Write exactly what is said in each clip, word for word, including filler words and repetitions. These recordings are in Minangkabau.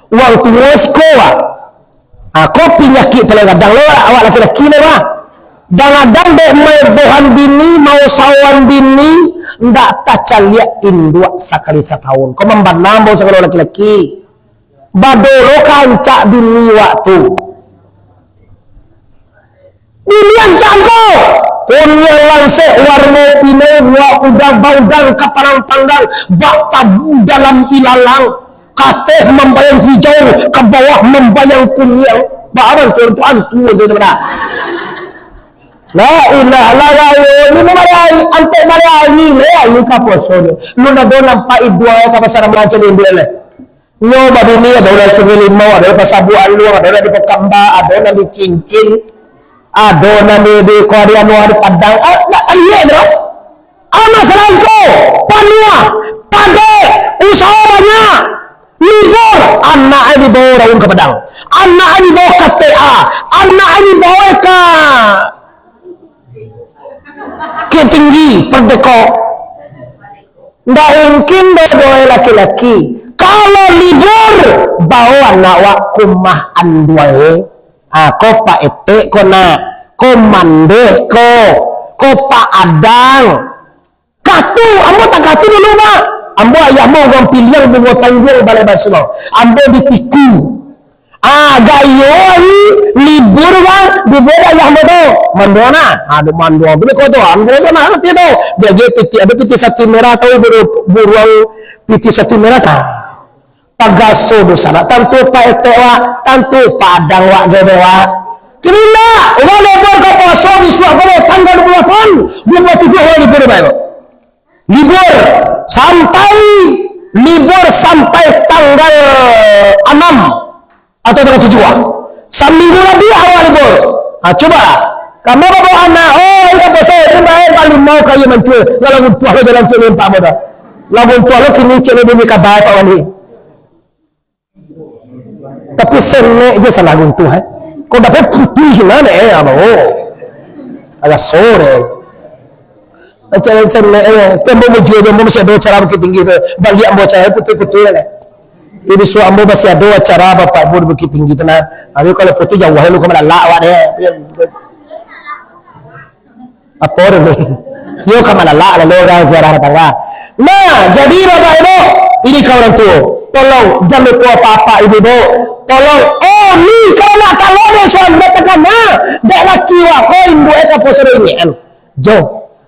Urang tuo siko, Pak. Ha, ko panyakik paling gadang lo, awak laki-laki lo, Pak. Gadang-gadang dek maebohan bini, mausahoan bini, ndak tacaliak induak sakali satahun. Ko mambana ambo sagalo laki-laki. Badolo ka rancak bini wak tu. Bini rancak ko. Kuniang lansek, warno pinai, buah udang, baudang, kapalang panggang, bak tabu dalam ilalang, kateh mambayang hijau, ka bawah mambayang kuniang. Bak aban tu, tu antu tu, tu, tu. La ilaha illallah, ini malayani, antek malayani, le, ayu ka puaso ni. Lu nado nampak iduang ka pasar macam ni, le. Nyo babini, ado nan Sungai Limau, ado nan Pasabuah Aluang, ado nan di Pokamba, ado nan di Cincin, ado nan di, di Kuari Anuah di Padang. Ah, ndak taliek tu. Ah, masalah iko, panuah, padek, usaho banyak, libur, anak ai dibawa raun ka Padang, anak ai dibawa ka T A, anak ai dibawa ka Bukittinggi, Pardeko. Ndak mungkin doh, doh laki-laki. Kalau libur, bawa anak wak ka rumah anduang. Ah, ko Pak Etek ko nak, ko Mandeh ko, ko Pak Adang. Katu, ambo tak katu dulu, Pak. Ambo ayah ambo urang Piliang, Bungo Tanjuang, Balai Basua. Ambo di Tiku. Ah, gayo hari libur, Bang, di bawah ayah ambo tu. Mandua nah. Ah, di mandua. Bini ko tu, ambo sama hati tu. Dia je piti, ada piti sati merah tahu, buru-, buruang piti sati merah. Ah. Pagaso dosa nak tantu Pak Etek wak, tantu Padang wak gede wak. Kini ndak, urang libur ka puaso bisuak ko tanggal dua puluh lapan, dua puluh tujuh urang libur bae. Libur sampai, libur sampai tanggal anam atau tanggal tujuh ah. Saminggu labiah awak libur. Ha, cuba. Kama babawa anak, oh, iko pasal itu bae, paling mau kaya mancua. Kalau runtuah lo jalan sini, Pak Bodoh. Lagu runtuah lo kini cek ni bunyi kabar, Pak Wali. Tapi senek je salah runtuah, eh. Kok dapat putih mana, eh, abang, oh. Agak sore. Macam lain senek, eh. Kan ambo mujua je, ambo masih ado acara Bukittinggi tu. Baliak ambo acara putuih-putuih, eh. Jadi, bisuak ambo masih ado acara Bapak Ibu di Bukittinggi tu, nah. Tapi kalau putuih jauah, lu ka malalak awak deh. Apo tu ni? Yo ka malalak lalu urang ziarah datang lah. Nah, jadi Bapak Ibu, ini ka urang tuo. Tolong, jan lupo apak-apak ibu-ibu. Tolong, oh ni kalau nak tolong dek suami takana, dek laki wak ko induak e ka puaso dek ingekan. Jo,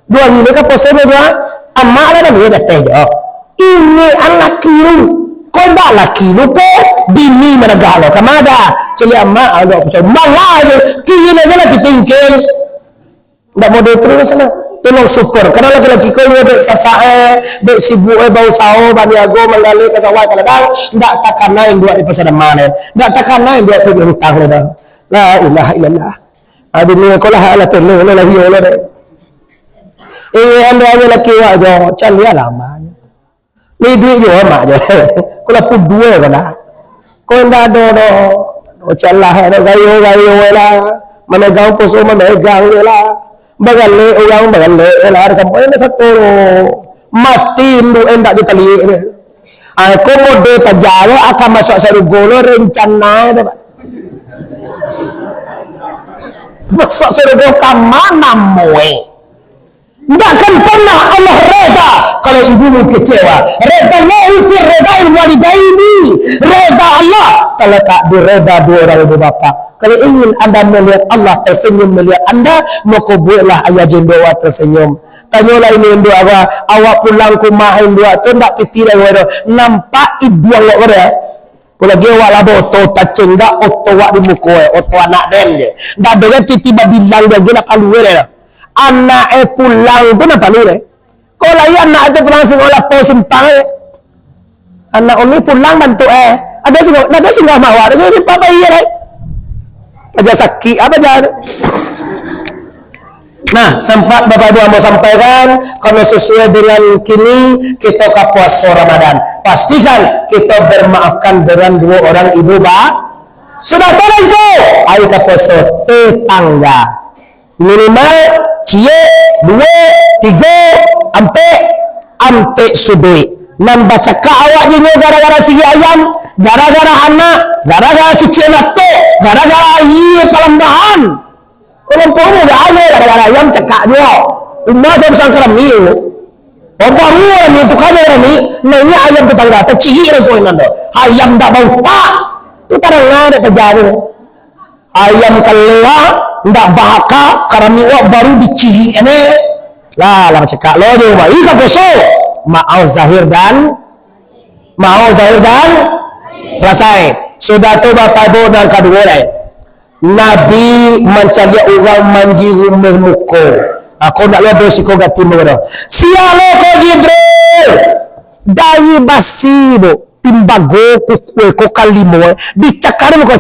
duo hari ni ka puaso jo, amak lah dah liek datang jo. Ingekan laki lu. Kok indak laki lu po, bini managah lo. Kama dah? Caliak amak, aduh aku so. Mangah je. Kini aja lah pitingkin. Ndak model tu lah sana. Tolong support. Karena laki-laki ko inyo dek sasak, eh, dek sibuk, eh, bausaho, baniago, manggaleh ka sawah, ka ladang, ndak takana induak di pasar dama, eh. Ndak takana induak tu bintang, eh, dah. La ilaha illallah. Ado ni ko lah, alah tolong, alah hiyo lah, dek. Eh, anda aja laki wak jo, caliak lah amaknyo. Ni duit jo amak je. Ko lah pudua ko nak. Ko indak ado doh. Doh calah doh gayo-gayo lah. Mamegang puso mamegang je lah. Bagalek urang bagalek je lah. Ado sampai indak sato doh. Mati induak indak ditaliak deh. Ai ko mode paja lo akan masuak sarugo lo rencana e tu, Pak. Masuak sarugo ka ma namonyo? Ndak akan pernah Allah reda kalau ibumu kecewa. Redallahu fi redail walidaini. Reda Allah terletak di reda dua orang ibu bapa. Kalau ingin anda melihat Allah tersenyum melihat anda, maka buatlah ayah jendela tersenyum. Tanyolah ini induak awak, awak pulang ka rumah induak tu ndak piti dari awak tu. Nampak iduang awak ko dah. Ko lagi awak lah baoto, tacenggak oto awak di muko, eh, oto anak den je. Ndak ado nan piti babilang dia lagi nak palu eh dah. Anak eh pulang tu nak palu deh. Ko lai anak tu pulang singgah lapau simpang eh. Anak umi pulang bantuak eh. Ado singgah, ndak ado singgah mawa, ado singgah simpang pai eh. Paja sakik apa ja tu? Nah, sempat Bapak Ibu ambo sampaikan, kalau sesuai dengan kini, kita ka puasa Ramadan. Pastikan kita bermaafkan dengan dua orang ibu ba-, sudah tahu itu, ayo ka puasa tetangga. Minimal, ciek, dua, tiga, ampek, ampek suduik. Nan bacakak awak jo inyo gara-gara cigik ayam, gara-gara anak, gara-gara cucian atok, gara-gara aia palambahan. Urang pomo galo gara-gara ayam cakak juo. Umah tu basangka rami tu. Oh, baru rami tu kan rami, naiak ayam tatangga, tacigik langsung inyo tu. Ayam dak bautak. Tu tarang lah dak paja tu. Ayam kalea, ndak bahaka, karami wak baru dicigik ne. Lah, lah bacakak lo jo, baik ka poso. Maaf zahir dan, maaf zahir dan, salasai. Sudah tu, Bapak Ibu, nan kaduo lai. Nabi mancaliak urang manjirumeh muko. Ako ndak lo doh siko gati muko doh. Sia lo ko Jibril. Dari basi, Bu. Timbago, kukue ko kalimo, eh, dicakar muko,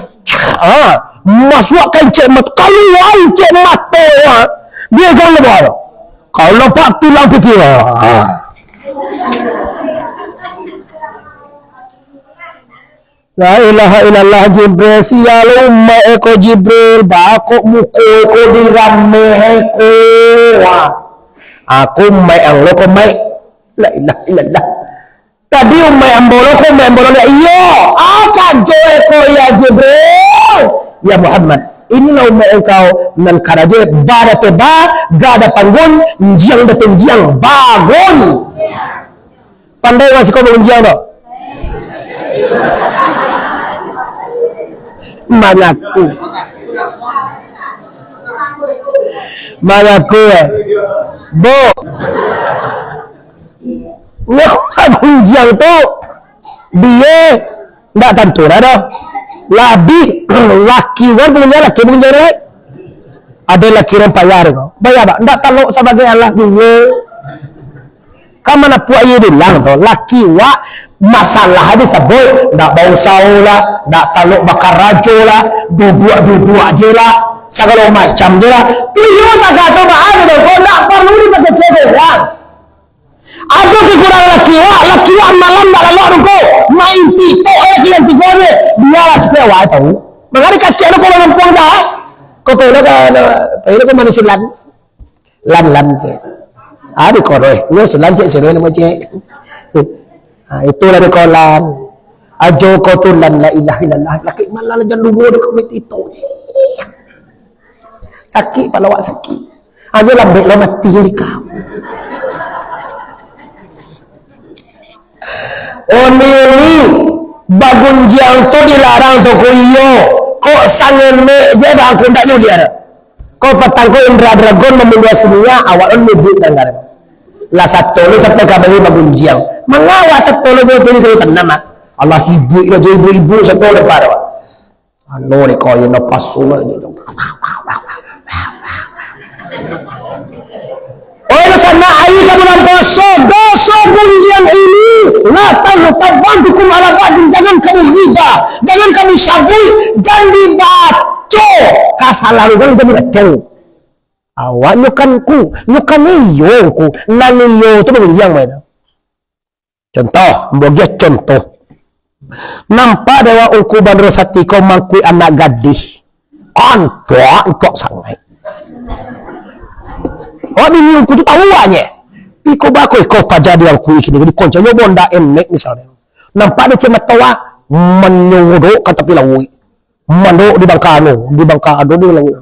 ah, masuak ka incek mato, kalua incek mato, ah, bia kan lebar. Kalau nampak tulang pipi, ah. La ilaha illallah, Jibril, sia lo umaik eko Jibril, bakok muko eko dirameh eko, ah. Aku umaik ang lo ko umaik. La ilaha illallah. Tadi umaik ambo lo ko, umaik ambo lo liak. Iyo, ah, kajo eko ya Jibril. Ya Muhammad, inilah umaik engkau nan karajo ba dateh ba, ga da panggun, njiang dateh njiang, bagun. Pandai masih kau bangunjiang tu? Mangaku. Mangaku, eh. Bu. Nyo bagunjiang tu, bia ndak tantu lah doh. Labiah laki urang bagunjiang, laki bagunjiang lai. Ado laki urang payah dek ko. Payah, Pak. Ndak talok sabagai alah juo. Kan manapuak iyo bilang tu, laki wak masalah disabuik, ndak bausao lah, ndak talok bakarajo lah, duduak-duduak je lah, sagalo macam je lah. Tu iyo tagak tu baa tu, ko ndak paralu dipakecek dek urang. Ado kekurangan laki wak, laki wak malam ndak lalok tu ko, main TikTok aja sinan tigo ni. Bialah cukuik awak tahu. Mangari kacek lo ko urang kampuang dah. Ko pelo ka, pelo ka mano Sulan. Lan, Lan, cek. Ah, di koroi. Nyo Sulan, cek, siro namo, cek. Ah, itulah di kolan. Ajo ko tu Lan, la ilaha illallah. Laki malah jan duo di komik itu. Sakik pala wak sakik. Ajo lambek lo mati di kau. Oni-oni, bagunjiang tu dilarang tu ko iyo. Kok sangenek je bangku ndak nyuliar. Kok patang ko Indra Dragon mamunuah sinia, awak on mibik tanggal. Lah sato lo sampai ka bayi bagunjiang. Manga awak sato lo buat tadi saya tanam, ah. Alah ibu-ibu sato lo paro. Anu ni kau yang napas sungai ni. Oi, sanak ari ka bulan puaso, doso gunjiang ini, la taghtab ba'dukum ala ba'din, jangan kamu riba, jangan kamu sabuik, jan dibaco kasalahan urang, jan dibaco. Awak nyo kan ku, nyo kan iyo ku, nan iyo tu bagunjiang bae tu. Contoh, ambo agiah contoh. Nampak dek awak Ungku Bandaro Sati ko mangkuik anak gadih. Antuak, antuak sangaik. Awak bini Ungku tu tahu awaknyo. Iko bako iko paja di Ungku kini, di konco nyo bonda emek misalnyo. Nampak dek cek mato awak, manyodok ka tapi lauik. Mandok di bangka anu, di bangka anu di langik.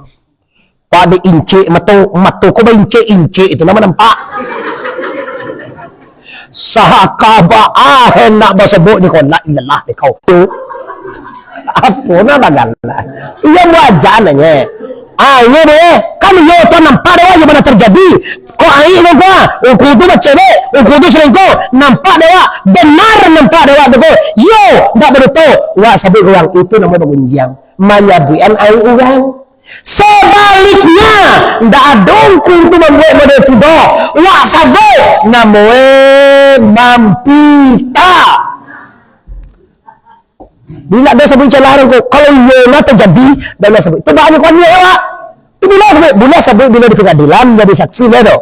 Pak dek incek mato, mato ko baincek-incek itu nama nampak. Sahaka ba ah hendak basebok di ko, la ilaha dek kau. Apo na bagala? Iyo wajar nanye. Ah, inyo deh, kan iyo tu nampak deh, iyo bana terjadi. Kok aik lo gua? Ungku tu bacewek, ungku tu selingkuh. Nampak dek wak, benar nampak dek wak tu ko. Yo, ndak baduto. Wak sabik urang, itu namo bagunjiang. Manyabuikan aik urang. Sabaliknya, ndak ado ungku tu mambuek model tu doh. Wak sabik, namoe mampita. Bila ado sabuik celah ko, kalau iyo lah terjadi, dah lah sabuik. Tu banyak kau niat awak. Tu bila sabuik, bila sabuik, bila di pengadilan jadi saksi lah tu.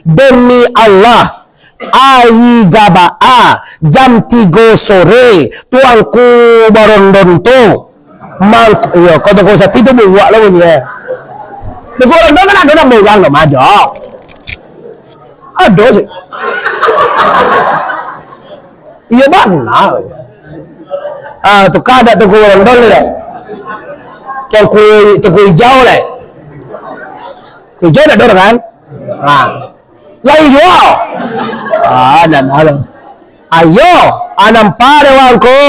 Demi Allah, ari Gabaa, jam tigo sore, tuanku barondon tu. Mangko, iyo, kau tu kau sapi tu buak lah bunyi, eh. Di barondon kan ado namo urang lo majo. Ado sih. Iyo bana. Ah, tukar dak Tungku Rondon ni dak? Tungku, Tungku Ijau lah. Tungku Ijau dak ado kan? Ah. Lai juo. Ah, dak ado lah. Ayo, ah, nampak dek awak ko.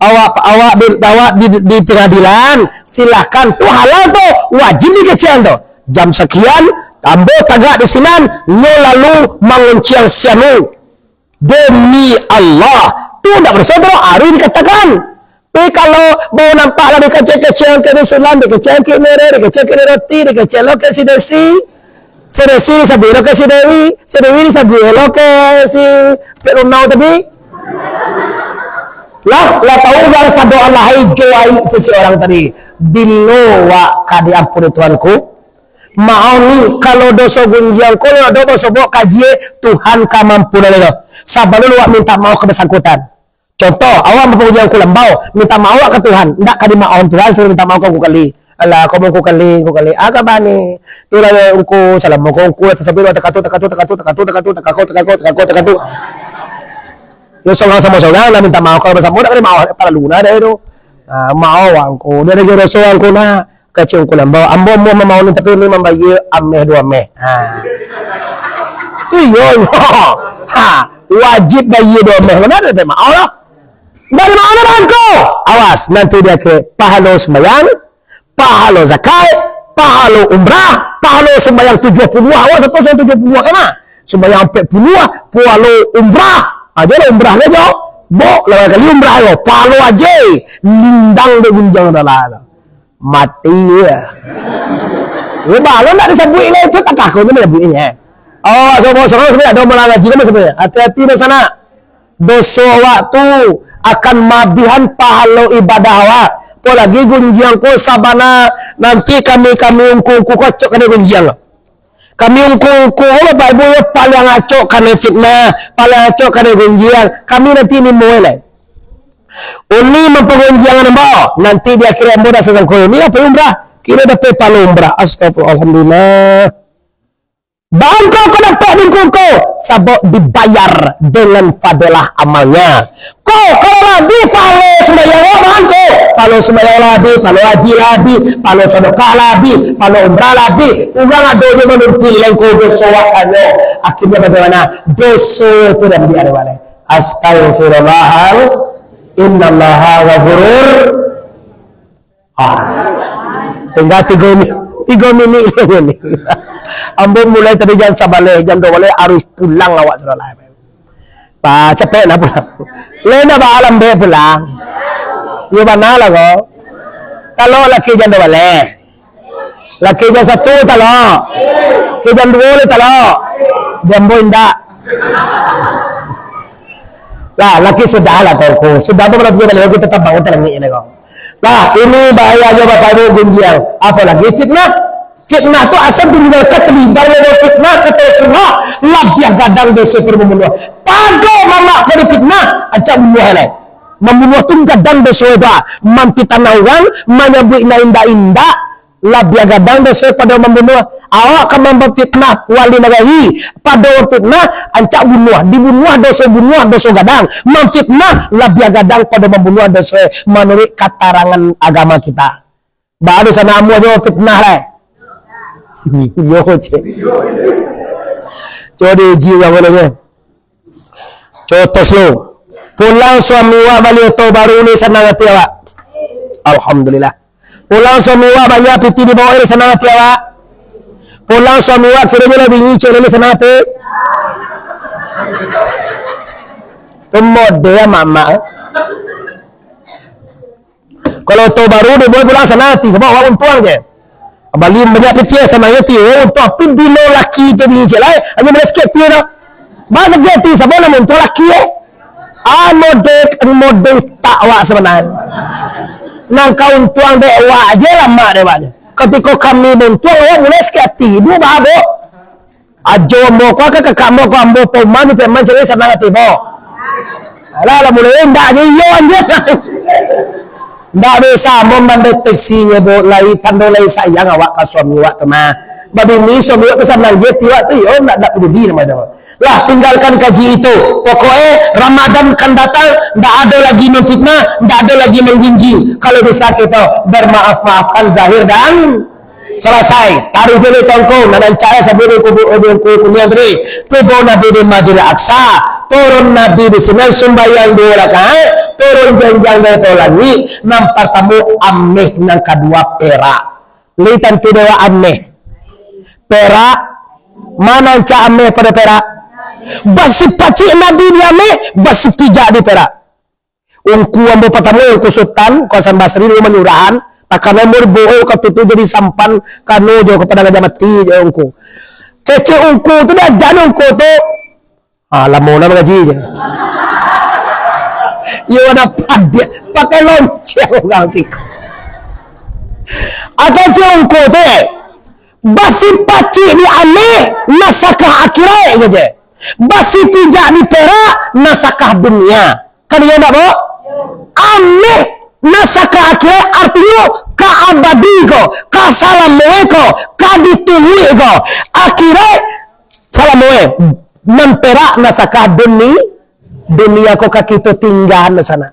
Awak, awak di, awak di, di pengadilan, silahkan. Tu halal tu, wajib dikecekan tu. Jam sakian, ambo tagak di sinan, nyo lalu mangunciang sianu. Demi Allah, tu ndak badoso tu, harus dikatakan. Tapi kalau baru nampak lah dikecek-kecek angkek di Sulam, dikecek angkek Nurul, dikecek angkek Roti, dikecek lo angkek si Desi. Si Desi disabuik lo angkek si Dewi, si Dewi disabuik lo angkek si Pek Runau tadi. Lah, lah tahu urang sado alahai jo aib seseorang tadi. Bilo wak ka diampuni Tuhanku? Maoh ni, kalau doso gunjiang ko, lah ado basobok kaji, Tuhan ka maampunan itu. Sabalun wak minta maoh ka basangkutan. Contoh, awak bapagunjiang Ungku Lambau, minta maoh ka Tuhan, ndak ka dimaoh Tuhan, suruh minta maoh ka Ungku Kali. Alah, ko Ungku Kali, Ungku Kali, ah, ka bani. Tu lah Ungku, salamo ko Ungku, lah tasabuik, lah takatu, takatu, takatu. Yo, sorang samo sorang lah minta maoh, kalau basamo ndak ka dimaoh, talalu nah dek tu. Ah, maoh wak Ungku, dia lagi doso Ungku nak. Kecek Ungku Lambau, ambo amuah mamaoh ni, tapi ni mambayia ameh duo ameh. Ha. Tu iyo, nyo. Ha, wajib bayia duo ameh. Mana ado dek maoh lah? Dari mana bangko? Awas, nanti di akhirat, pahalo sumbayang, pahalo zakat, pahalo umrah, pahalo sumbayang tujuah puluah, awas satu sumbayang tujuah puluah kan, ah? Sumbayang ampek puluah, pahalo umrah. Ajo lah umrah ajo. Bok, lah kali umrah ajo. Pahalo ajo. Lindang dek gunjiang dalam tu. Mati ya. Yo, balo ndak disabuik lai tu, takah ko nyo manyabuiknyo. Oh, sobo-sobo sampai ado malah ngaji kan sampai. Hati-hati doh sanak. Doso awak tu akan maabihan pahalo ibadah awak. Apolagi gunjiang ko sabana nanti kami-kami ungku-ungku ko acok kanai gunjiang. Kami ungku-ungku ko Bapak Ibu yo paliang acok kanai fitnah, paliang acok kanai gunjiang. Kami nanti ni mulai lai. Uni mampagunjiangan ambo, nanti di akhirat ambo dak sasangko. Uni dapek umrah, kiro dapek pahalo umrah. Astagfirullah, alhamdulillah. Bangko ko dapek di ungku ko, sabab dibayar dengan fadilah amalnya. Ko, kalau lah abih pahalo sumbayang awak bangko, pahalo sumbayang lah abih, pahalo haji lah abih, pahalo sadakah lah abih, pahalo umrah lah abih, urang ado jo manuntuik lengko doso awak kanyo. Akhirnya bagaimana? Doso tu diambiak dek awak lai. Astagfirullahal-, innallaha ghafurur. Ah. Tingga tigo mi-, tigo minik lagi ni. Ambo mulai tadi jam sabaleh, jam duo baleh harus pulang awak sudah lah. Pak, capek nak pulang. Lai nak ba-, lambek pulang. Iyo bana lah ko. Talok laki jam duo baleh. Laki jam satu talok. Laki jam duo lai talok. Di ambo indak. Lah, laki sudah lah, Tuangku. Sudah tu, kalau tigo baleh, kita tabang, kita langik je lah, ko. Lah, ini bahayanya, Bapak Ibu, gunjiang. Apalagi fitnah. Fitnah tu asal tu minal qatli, dari fitnah, kata Rasulullah, labiah gadang doso pado mambunuah. Pado mamak ko difitnah, rancak bunuah lai. Mambunuah tu gadang doso tu, ah. Mamfitnah urang, manyabuik nan indak-indak, labiah gadang doso pado mambunuah. Awak ka mamfitnah wali nagari, pado mamfitnah, rancak bunuah. Dibunuah doso bunuah, doso gadang. Mamfitnah labiah gadang pado mambunuah doso, manuruik katarangan agama kita. Baru sana amuah jo fitnah lai. Yo, cek. Cubo diuji urang boleh je. Contoh slow. Pulang suami awak bali oto baru ni, sanang ati awak? Alhamdulillah. Pulang suami awak banyak piti dibawa ni, sanang ati awak? Pulang suami awak kironyo lah bini cek ni, sanang ati? Tu mode ya, mamak. Kalau oto baru dibawa pulang, sanang ati, sabab awak untuang je. Bali banyak piti, sanang ati, oh, untuang. Tapi bilo laki tu bini cek lai, hanyo bali sakik ati tu. Baa sakik ati, sabab nan untuang laki, eh. Ah, mode, mode tak awak sabananyo. Nan ka untuang dek awak je, lamak dek awak je. Katiko kami bauntuang, awak mulai sakik ati. Duo baa, Bok. Ajo ambo ko, ka kakak ambo ko, ambo paman, paman cari sanang ati, Bok. Alah, lah mulai, eh, ndak je, iyo, anjir. Ndak bisa ambo mandeteksi nyo, Bok, lai, tando lai sayang awak ka suami awak tu mah. Babini suami awak tu sanang je, ati awak tu, iyo, ndak, ndak paduli namo itu. Lah, tinggalkan kaji itu. Pokoknya, Ramadan kan datang, ndak ado lagi memfitnah, ndak ado lagi menggunjing. Kalau bisa kita bermaaf-maafkan zahir dan selesai. Taruih dulu tongkong, nan ancak sabuik di kubu, di kubu kuniang tadi. Tibo Nabi di Masjidil Aqsa, turun Nabi di sinan sumbayang duo rakaat, turun janjang dari langik, nan partamo ameh, nan kadua perak. Lai tantu dewa ameh. Perak, ma nan ancak ameh pado perak? Basipacik Nabi di ameh, basipijak di perak. Ungku ambo partamo, Ungku Sutan, Ungku Hasan Basri, dulu manyurahan, takana ambo dibohong ka tutu jadi sampan, kano jo ka padang gajah mati jo Ungku. Kecek Ungku tu, diaja Ungku tu. Ah, lamo lah mangaji je. Iyo, ado padiak, pakai lonceng urang siko. Atau Ungku tu, eh, basipacik di ameh, nasakah akhirat, kecek. Basipijak di perak, nasakah dunia. Kan iyo ndak, Bo? Ameh, nasakah akhirat, artinyo ka abadi ko, ka salamo ko, ka dituruik ko. Akhirat, salamo e, nan perak nasakah duni-, dunia ko ka kito tinggaan di sana.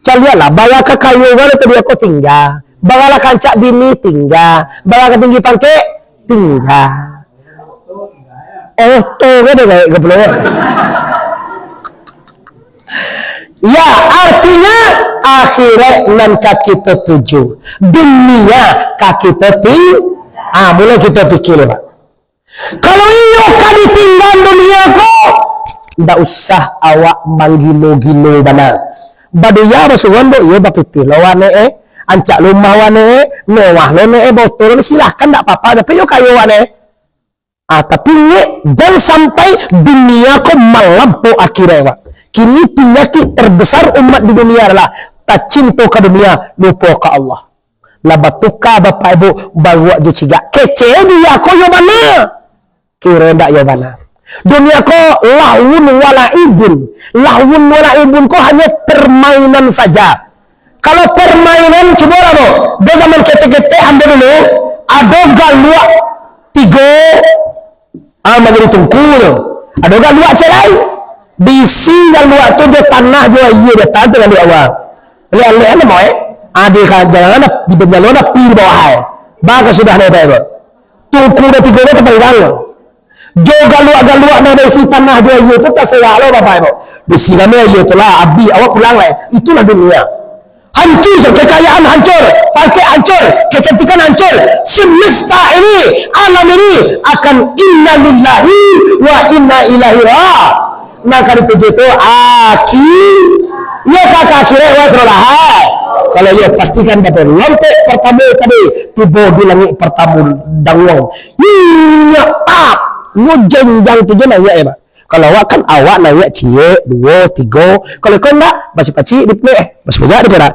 Caliaklah, bala ka kayo, bala ka dunia ko tingga, bala ka ancak bini tingga, bala ka tinggi pangkek tingga. Oh, tu kan dah gaek kepala. Ya, artinya akhirat nan ka kito tuju, dunia ka kito ting-, ah, mulai kito pikir, Pak. Kalau iyo ka ditinggaan dunia ko, ndak usah awak manggilo-gilo bana. Badunia basuruan, Bo, iyo bapitih lo wak ne, eh. Ancak lo umah wak ne, eh. Mewah lo ne, eh. Baoto lo, silahkan, ndak papa, tapi iyo kayo wak ne. Ah, tapi ingek, jan sampai dunia ko malampau akhirat, Pak. Kini penyakit terbesar umat di dunia adalah tacinto ka dunia, lupo ka Allah. Lah batuka, Bapak Ibu, baruak jo cigak. Kecek dunia ko yo bana. Kiro ndak yo bana. Dunia ko lahwun wa la'ibun. Lahwun wa la'ibun ko hanyo permainan saja. Kalau permainan, cubolah, Bo. Di zaman ketek-ketek ambo dulu, ado galuak tigo, ah, manjadi tungku tu. Ado galuak ciek lai. Diisi galuak tu jo tanah, jo aia, jo tanah tu galuak awak. Lek-lek namo, eh? Ah, di ka-, jangan di banjalo, tapi di bawah, eh. Baka sudah nai, Bapak Ibu. Tungku nan tigo ko tapanggang. Jo galuak-galuak nan baisi tanah jo aia tu taserak lo, Bapak Ibu. Disirami aia tu lah, abih, awak pulang lah. Itulah dunia. Hancur, kekayaan hancur, pangkek hancur, kecantikan hancur. Semesta ini, alam ini akan inna lillahi wa inna ilaihi ra-, Nan ka dituju tu aki-, iyo ka, ka akhirat, wah, sudah lah, hai. Kalau iyo, pastikan pada lompek partamo tadi tibo di langik partamo danguang. Iyo, tap. Iyo jenjang tu je naiak, eh, Pak. Kalau awak kan, awak naiak ciek, duo, tigo. Kalau iko ndak, pacik-pacik di penek, eh, pacik-pacik di perak.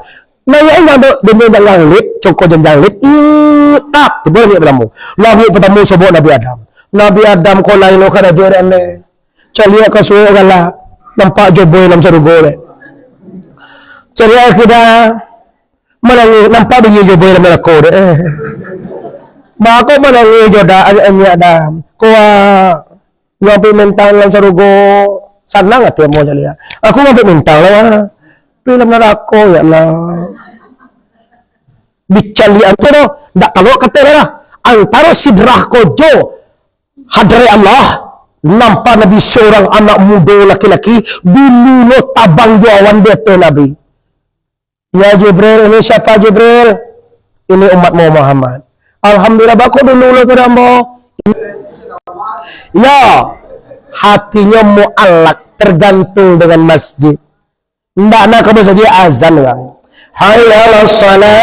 Naiak indak do, dunia janjang lip, congko janjang lip, iyo, tap, tibo langik partamo. Langik partamo sobok Nabi Adam. Nabi Adam ko lain lo karajo dek aneh. Caliak ka suok galak, nampak jo boi dalam sarugo dek. Caliak ka kida, manangih, nampak bini jo boi dalam narako dek. Eh. Bako manangih jo da, anyiak-anyiak da. Ko, ah, yo ampek mintang dalam sarugo, sanang ati ambo caliak. Aku ampek mintang lah, wah. Tapi dalam narako, ya Allah. Dicaliak tu doh, ndak tahu kato lah. Antaro sidrah ko jo Hadarat Allah, nampak Nabi seorang anak mudo laki-laki, dulu lo tabang jo awan di ateh Nabi. "Ya Jibril, ini siapa Jibril?" "Ini umatmu Muhammad." "Alhamdulillah, bako dulu lo pado ambo." Ya, hatinyo mualak, tergantung dengan masjid. Ndak nak ka masajik, azan urang. Hayya 'alas shalah.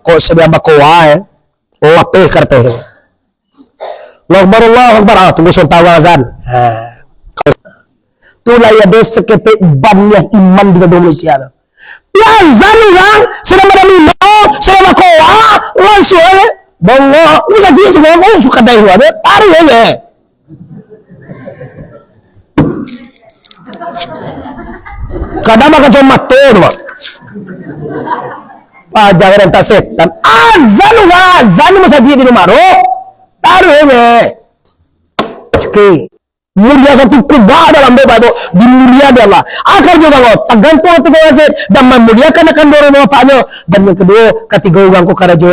Kok sadia bakoa, eh? Lapeh karteh tu. Allahu Akbar, Allahu Akbar. Ah, tunggu sontak urang azan. Ha. Tu lah ado saketek baniah iman di dado manusia tu. Di azan urang, sadang badanino, sadang bakoa, langsuang, eh, bongok, musajik sadang, oh, suka dai suaro, taruih aja. Ada mah kacau mato tu, Mak. Paja ka diantak setan. Azan, ulah azan masajik di rumah tu. Taruihnyo. Oke. Mulia satu kubah dalam doa tu. Dimulia dek Allah. Akal juga kau. Tagantuang ati kau, dan mamuliakan akan doa bapaknyo. Dan yang kedua, katigo urang ko karajo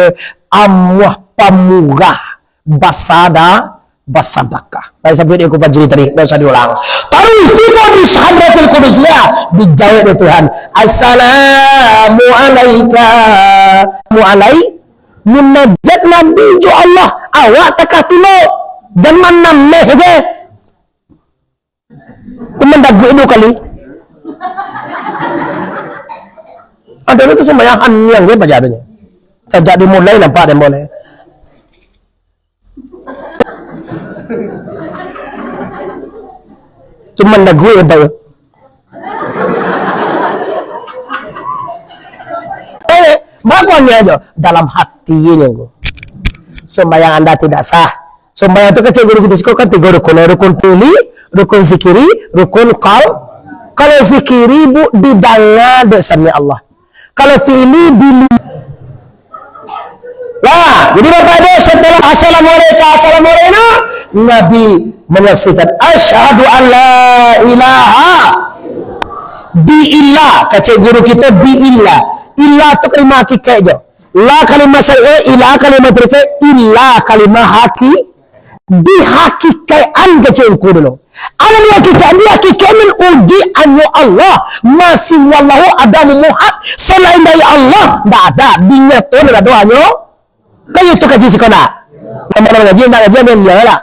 amuah pamurah. Basada-, basadakah. Pai sabuik di Ungku Fajri tadi, dak usah diulang. Taruih tibo di Hadratil Qudusiyah, dijawab dek Tuhan, "Assalamu alaika." Mu alai, munajat Nabi jo Allah, awak takah tulo, jan manameh je. Tu mandaguik duo kali. Ado tu sumbayang aniang je paja tu nyo. Sajak dimulai nampak den boleh. Tu mandaguik je, Pak, yo. Eh, bagus ni aja. Dalam hati ni, Ngku. Sumbayang anda tidak sah. Sumbayang tu kecek guru kito siko kan tigo rukun. Rukun fi'li, rukun zikiri, rukun qal-, kalau zikiri, Bu, didanga dek sami Allah. Kalau fi'li, dili-, lah, jadi Bapak Ibu, setelah assalamualaikum, assalamualaikum, Nabi menyaksikan, "Asyhadu an la ilaha." Bi illa, kecek guru kito, bi illa. Illa tu kalimah hakikat je. La kalimah syar'i, illa kalimah tarikah, illa kalimah haki-, dihakikaikan kecek Ngku dulu. Alah dihakikaikan, dihakikaikan uji hanyo Allah. Masih wallahu adamu muhad. Selain dari Allah, ndak ada. Dinyato ndak ado hanyo. Kan itu kaji siko ndak? Sama-sama ngaji, ndak ngaji, ambil dia lah.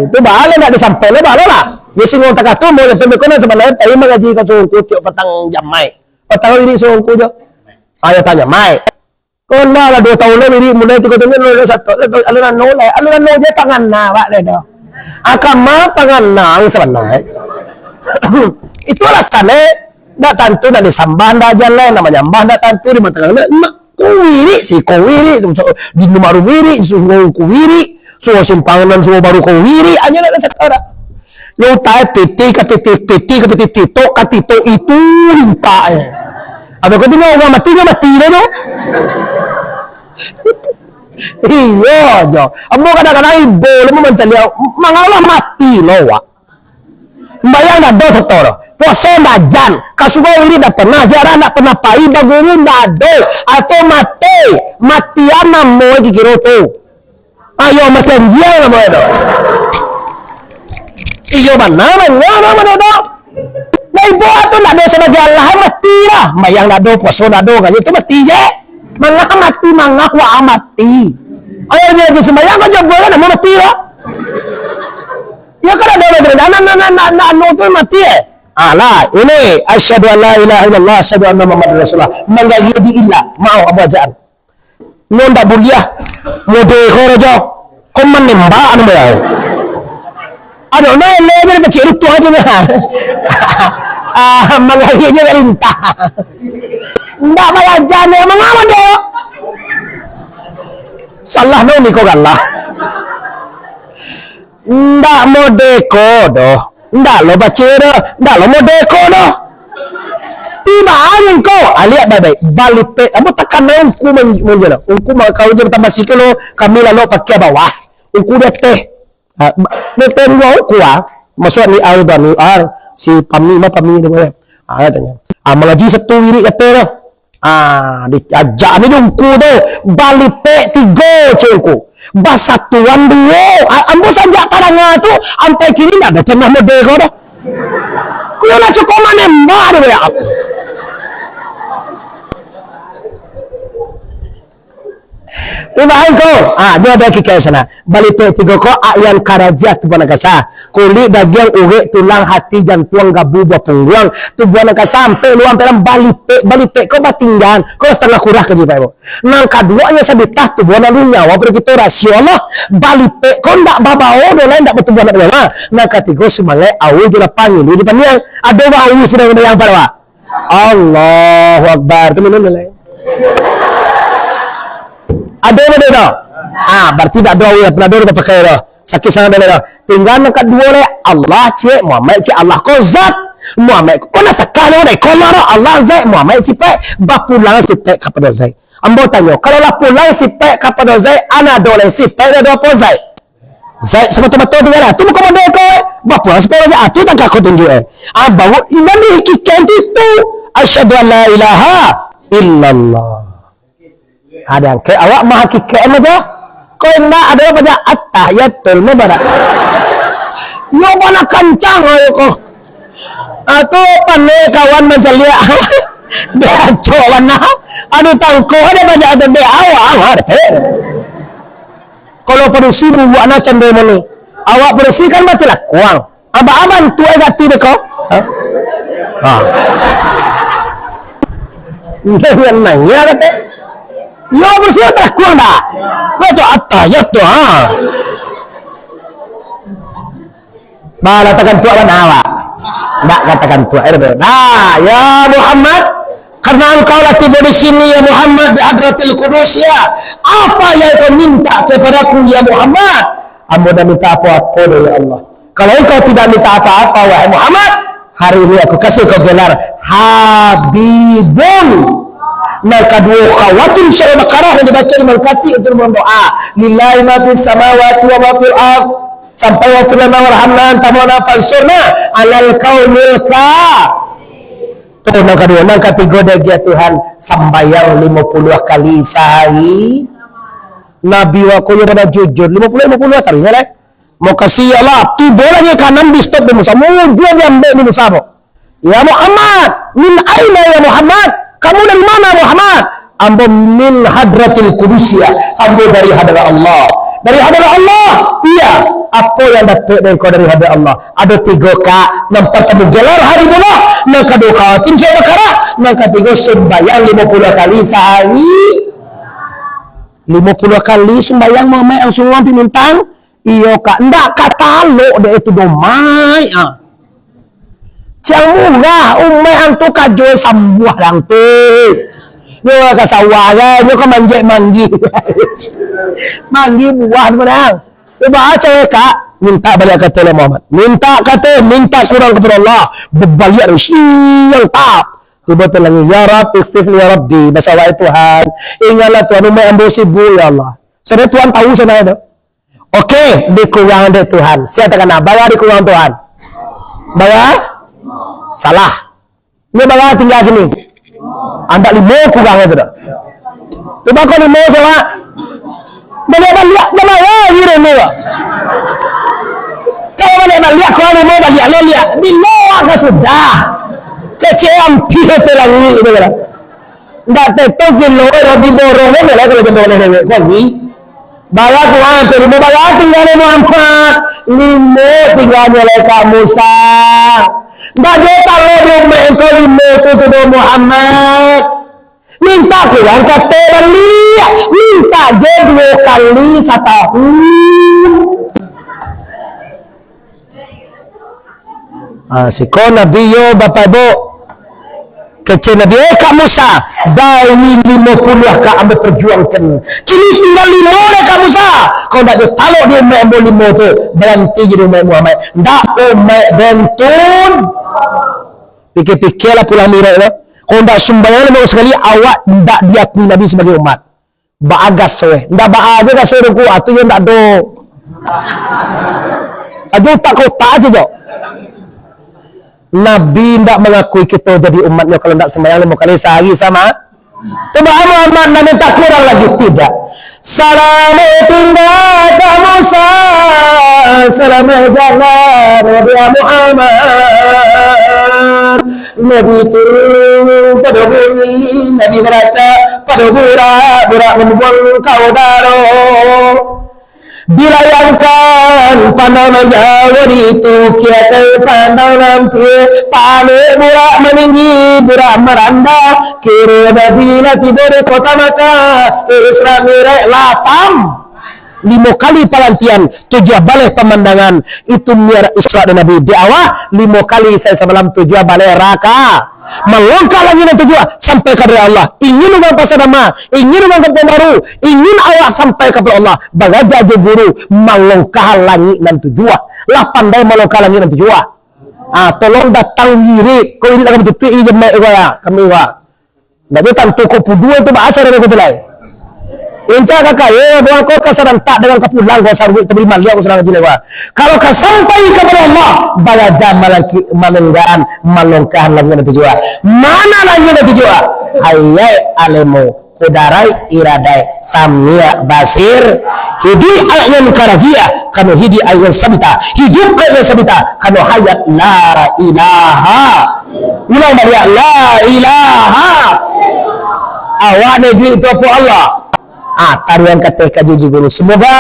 Itu bala ndak disampaikan, bala lah. Yo, singgung takah tu, mau nyampai beko nan sabananyo, tapi mangaji ka Suku Ngku tiok patang jam, Mai. Patang hari Suku Ngku jo. Ayo tanyo, Mai. Kau ndak lah duo taun lah, diri mulai tu katanya, lo, lo, satu, lo, lo, aluran no lah. Aluran no je tangan na, wak le do. Akama tangan nang sabananyo. Itu alasan, eh. Ndak tantu nak disambah, ndak jalan, nak manyambah, ndak tantu di mata tangan. Mak, ko wirik, si ko wirik, tu, so, di rumah ru wirik, suruh ko wirik, suruh simpang nan, suruh baru ko wirik, aja nak cakap dah. Nyo utai piti ka piti, piti ka piti, titok ka titok, itu intak, eh. Abih ko tu nyo urang mati, nyo mati dah tu. Iyo jo. Ambo kadang-kadang ibo lah mancaliak, mangalah mati lo, wak. Sumbayang ndak ado sato doh. Puaso ndak jan. Ka surau wirik ndak pernah, ziarah ndak pernah pai, baguru ndak ado. Atau mati, matian namo kikiro tu. Ayo matian jiang namo tu. Iyo bana, bana, bana, bana tu. Nah, ibo tu ndak ado sabagai Allah, mati lah. Sumbayang ndak ado, puaso ndak ado, kayo tu mati je. Mangah mati, mangah wa mati. Ayo je, je sumbayang kau jobo kan, namo mati lah. Ya kan ado lah, anak, anak, anak, anak, anak tu mati, eh. Alah, ini, "Asyhadu an la ilaha illallah, asyhadu anna Muhammadar Rasulullah." Manggagi di illa, maaf, Abu Ajaan. Nyo ndak buliah, mode ko rajo, ko manembak anu bayar. Ado na ele je, kecil itu aja nah. Ah, manggagi je lintah. Ndak balajar ni, mangawan doh. Salah no ni ko galah. Ndak mode ko doh. Ndak lo baca doh. Ndak lo mode ko doh. Tibo angin ko. Aliak baik-baik. Balipek. Ambo takana Ngku man-, manjalo. Ngku mangkau je batambah situ lo. Kami lalu pakai bawah. Ngku di ateh. Ah, ba-, di ateh dua Ngku ah. Masuk ni ar doh, ni ar. Si Pami mah, Pami dia boleh. Ah, tanya. Ah, mangaji satu wirik kata doh. Ah, diajak ni jo Ngku tu, balipek tigo, cek Ngku. Basatuan duo. Ah, ambo sajak tadanga tu, ampai kini ndak ado tanah mode ko doh. Kuyo lah cukup manembak tu, ya. Ibarat ko, ah, nyo ado kikek sana. Balipek tigo ko, ayan karaja tubuah nan kasa. Kulik, dagiang, urek, tulang, hati, jantuang, gabu, buah pungguang, tubuah nan kasa, ampek luang, ampek dalam, balipek, balipek ko batinggang, ko satangah kurah kaji Pak Ibu. Nan kaduo nyo sabitah tubuah nan nyawa pado kito rasio Allah. Balipek ko ndak babao doh lai, ndak batubuah, ndak banyawa. Nan katigo sumangaik, awu jo lapang, ngilu jo paniang. Ado urang awu sadang bayang pado awak. Allahu Akbar. Tu minum dulu. Ado ado tu? Ah, berarti dak ado awak pernah ado dah pakai dah. Sakit sangat dah dah. Tinggal nan kaduo leh, Allah cek, Muhammad cek, Allah ko zat. Muhammad, ko nan sakali ko, Allah Zaid, Muhammad sipaik, bapulang sipaik kapado Zaid. Ambo tanyo, kalau lah pulang sipaik kapado Zaid, an ado lai sipaik, ado apo Zaid? Zaid sabatua-batua tu lah. Tu bukan model ko, eh. Bapulang sipaik Zaid, ah, tu tangka ko tunjuk, eh. Ah, baru iman di hakikat tu, itu. Asyhadu an la ilaha illallah. Ado yang ke awak mah hakikat aja. Ko indak ado apo ja, attahiyatul mubarak. Yo bana kancang ayo ko. Ah, tu pandai kawan mancaliak. Dek acok bana. Anu tangko ado banyak ado dek awak, ah, dek. Kalau padusi bubuak na candai mano. Awak padusi kan mati lakuang. Abah-abah tu ai gati deko. Ha? Ha. Nanya, nanya kata. Yo, padusi lakuang dah. Baca atayat tu, ha. Bah, katakan tuak bana, Pak. Ndak katakan tuak, eh, dah. Nah, ya Muhammad, karena engkau lah tibo di sini, ya Muhammad, di Hadratil Qudus, ya. Apa yang kau minta kepadaku, ya Muhammad? Ambo ndak minta apo-apo doh, ya Allah. Kalau engkau tidak minta apa-apa, wahai Muhammad, hari ini aku kasih kau gelar Habibun. Nan kaduo, khawatim surah Baqarah yang dibaca di Imam Khatib untuk berdoa. Lillahi ma fis samawati wa ma fil ard. Sampai wa fil lana warhamna anta maulana fansurna alal qaumil ka-, tu nan kaduo, nan katigo dek ya Tuhan, sambayang limo puluah kali sahari. Nabi wako yo bana jujur, limo puluah, limo puluah taruih lah. Makasih ya Allah, tibo lagi kanan di stop di Musa, mujua diambek di Musa ko. Ya Muhammad, min aina ya Muhammad? Kamu dari mana Muhammad? Ambo min hadratil qudus ya, ambo dari hadarat Allah. Dari hadarat Allah, iya. Apo yang dapek dari kau dari hadarat Allah? Ado tigo ka, nan partamo gelar Habibullah, nan kaduo khawatim surah Baqarah, nan katigo sumbayang limo puluah kali sahari. Limo puluah kali sumbayang Muhammad langsung urang pi mintang. Iyo, Kak. Ndak ka talok dek itu doh, Mai. Ah. Ciang murah, umaik ang tu kajo sambuah lang tu. Yo, ka sawah, kan? Yo, ka manjek manggi. Manggi buah tu, Bang. Yo, baca, Kak. Minta baliak kato lah, Muhammad. Minta kato, minta kurang kepada Allah. Bebaliak dari siang tap. Tiba tu lagi, "Ya Rab, ikhfif li ya Rabbi." Basawa, "Ya Tuhan, ingatlah Tuhan, umaik ambo sibuk, ya Allah." Sudah Tuhan tahu sana itu. Oke, dikurang dek Tuhan. Sia takana, bara dikurang Tuhan? Bara? Salah. Ini bara tinggal kini. Andak limo kurang itu dah. Cuba kau limo, coba. Baliak-baliak, jan bara limo. Kalau baliak-baliak, kau limo baliak, lo liak. Limo ka sudah. Kecek ampia tu langik itu kan. Ndak teto kilo, roti borong, kan, kalau jando oleh dewek. Kau ni. Bara kurang, tu limo bara tinggal di Muhammad. Limo tinggal di Kak Musa. Ndak ado talok di umaik engkau limo tu, tu doh Muhammad. Minta kurang kato baliak. Minta je duo kali satahun. Ah, siko Nabi yo, Bapak Ibu. Kecek Nabi, "Eh, Kak Musa, dari limo puluah ka ambo perjuangkan. Kini tinggal limo lah, Kak Musa. Kau ndak ado talok di umaik ambo limo tu. Baranti jadi umaik Muhammad. Ndak umaik bentun." Pikir-pikirlah pulang mirek tu. Kau ndak sumbayang limo sakali, awak ndak diakui Nabi sebagai umat. Baa gaso, eh. Ndak baa ajo gaso dengku, atu yo ndak ado. Ajo utak kotak ajo, jo. Nabi ndak mangakui kito jadi umatnyo kalau ndak sumbayang limo kali sahari sama. Tu baa Muhammad nak minta kurang lagi? Tidak. Salamaik tinggal Kak Musa, salamaik jalan Nabi Muhammad. Nabi turun pado bumi, Nabi baracak pado burak, burak mambuang ka udaro. Dilayangkan pandang nan jauah, ditukiakan pandang nan ampia, panek burak maninggi, burak marandah, kiro Nabi lah tibo di kota Makkah, Isra Mi'raj lah tam. Limo kali palantian, tujuah baleh pamandangan, itu Mi'raj Isra dan Nabi. Di awak, limo kali sahari samalam, tujuah baleh raka. Malangkah langik nan tujuah, sampai ka hadarat Allah. Ingin urang Pasar Dama, ingin urang Kampung Baru, ingin awak sampai ka hadarat Allah. Baraja jo guru, malangkah langik nan tujuah. Lah pandai malangkah langik nan tujuah. Ah, tolong datang wirid. Ko wirid lah kami tutup, i jemaah ko lah, kami ko lah. Ndak jo tantu ko pudua tu, baa caro ko tu lai. Inca ka kaya, buang ko ka sarantak dengan ka pulang ko saruik tabali maliang ko surang jilai ko. Kalau ka sampai kapado Allah, baraja malangki-, malenggaan, malongkahan langik nan tujuah. Mana langik nan tujuah? Hayat alemu. Kudarai, iradai, samiak, basir. Hiduik ayat nan karajiah, kano hiduik ayat nan sabita. Hiduik ayat nan sabita, kano hayat la ilaha. Ulang baliak, la ilaha. Awak ni duit tu apo Allah? Ah, taruang kateh kaji ji guru. Semoga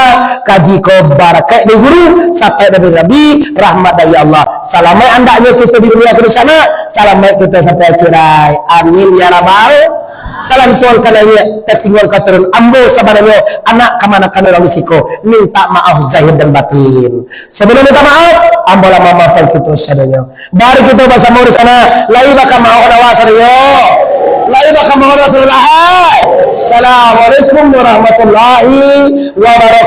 kaji ko barakaik dari guru, sapaik dari Nabi, rahmat dari Allah. Salamaik andaknyo kito di dunia ko di sana, salamaik kito sampai akhirat. Amin ya rabbal. Talantuang ka naiak, tasingguang ka turun. Ambo sabananyo anak kamanakan urang di siko. Minta maaf zahir dan batin. Sabalum minta maaf, ambo lah mamaafkan kito sadonyo. Mari kito basamo di sana. Lai baka maoh awak sadonyo. Lai baka maoh awak sadonyo. Assalamualaikum warahmatullahi wabarakatuh.